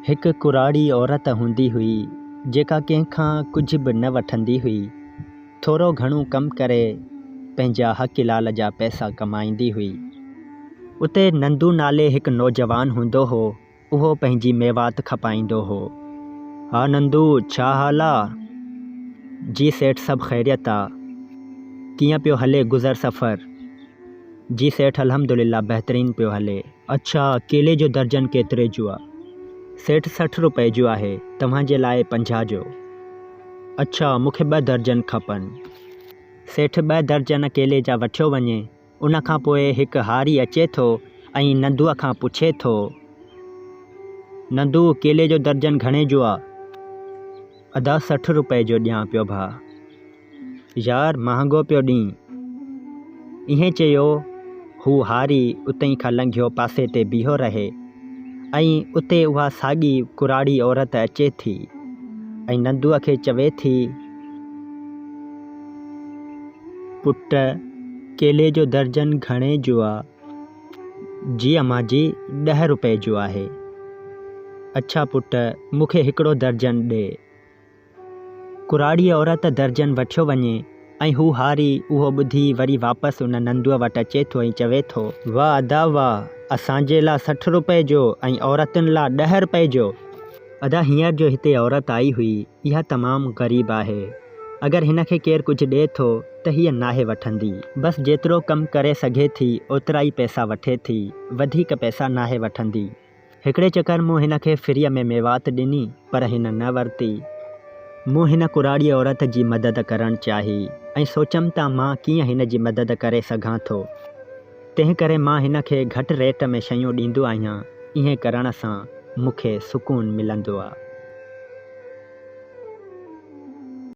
هڪ ڪراڙي عورت هوندي هئي، جيڪا ڪنهن کان ڪجهه به نه وٺندي هئي. ٿورو گهڻو ڪم ڪري پنهنجا حق حلال جا پئسا ڪمائيندي هئي. اتي نندو نالي هڪ نوجوان هوندو هو، اهو پنهنجي ميوات کپائيندو هو. ها نندو، ڇا حال آ؟ جي سيٺ سڀ خيريت آ. ڪيئن پيو هلي گذر سفر؟ جي سيٺ الحمدلله بهترين پيو هلي. اڇا ڪيلي جو درجن ڪيتري جو آ؟ سيٺ 60 روپئي جو آهي، توهان جي لاء 50 جو. اڇا مون کي ٻه درجن کپن. سيٺ ٻه درجن ڪيلي جا وٺيو وڃي. ان کان پوء هڪ هاري اچي ٿو ۽ نندوء کان پڇي ٿو. نندو ڪيلي جو درجن گهڻي جو آ؟ ادا 60 روپئي جو ڏيان پيو ڀاء. يار مهانگو پيو ڏين. ائين چيو هو هاري اتئين کان لنگهيو پاسي تي بيهو رهي ۽ اتي اها ساڳي ڪراڙي عورت اچي ٿي ۽ نندوء کي چوي ٿي. پٽ ڪيلي جو درجن گهڻي جو آ؟ جي امان جي ڏهه روپئي جو آهي. اڇا پٽ مون کي هڪڙو درجن ڏي. ڪراڙي عورت درجن وٺيو وڃي ۽ هو هاري اهو ٻڌي وري واپس ان نندوء وٽ اچي ٿو ۽ چوي ٿو. واه ادا واه، اسان جي لا 60 روپئي جو ۽ عورتن لا ڏهه روپئي جو. ادا هينئر جو هتي عورت آئي هئي اها تمام غريب آهي. اگر هن کي ڪير ڪجهه ڏئي ٿو ته هيء ناهي وٺندي. بس جيترو ڪم ڪري سگهي ٿي اوترا ئي پئسا وٺي ٿي، وڌيڪ پئسا ناهي وٺندي. هڪڙي چڪر مون هن کي فريء ۾ ميوات ڏني، پر هن نه ورتي. مون هن ڪراڙيء عورت جي مدد ڪرڻ چاهي ۽ سوچيم ته مان ڪيئن هن جي مدد ڪري سگهان ٿو. تنهن ڪري مان هن کي گهٽ ريٽ ۾ شيون ڏيندو آهيان، ائين ڪرڻ سان مون کي سڪون ملندو آ.